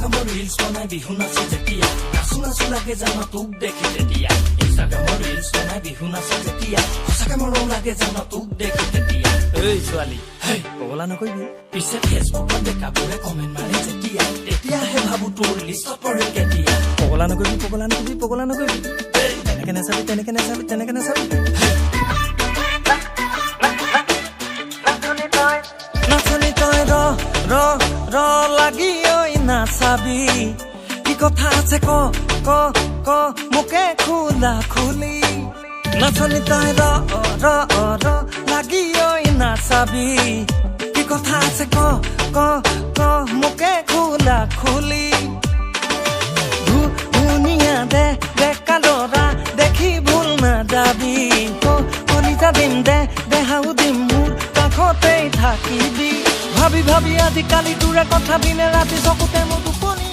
ইনষ্টাগ্ৰামৰ ৰিলচ বনাই বিহু নাচে যেতিয়া, নাচো নাচো লাগে জান তোক দেখি তেতিয়া। ইনষ্টাগ্ৰামৰ ৰিলচ বনাই বিহু নাচে যেতিয়া, সঁচাকে মৰম লাগে জান তোক দেখি তেতিয়া। ঐ ছোৱালী, হেই, পগলা নকৰিবি। পিছে ফেচবুকত ডেকাবোৰে কমেণ্ট মাৰে যেতিয়া, তেতিয়াহে ভাবো তোৰ লিষ্টত পৰে কেতিয়া। পগলা নকৰিবি, পগলা নকৰিবি, পগলা নকৰিবি। তেনেকে নাচাবি, তেনেকে নাচাবি, তেনেকে নাচাবি। নাচনি তই ৰ ৰ ৰ লাগি ঐ নাচাবি, কি কথা আছে ক ক ক মোকে খোলা খুলি। নাচনি তই ৰ ৰ ৰ লাগি ঐ নাচাবি, কি কথা আছে ক ক ক মোকে খোলা খুলি। ধুনীয়া দে ডেকা ল'ৰা দেখি ভুল নাযাবি, কলিজা দিম দে দেহাও দিম মোৰ কাষতেই থাকিবি। ভাবি ভাবি আজিকালি তোৰে কথা দিনে ৰাতি চকুতে মোৰ টোপনি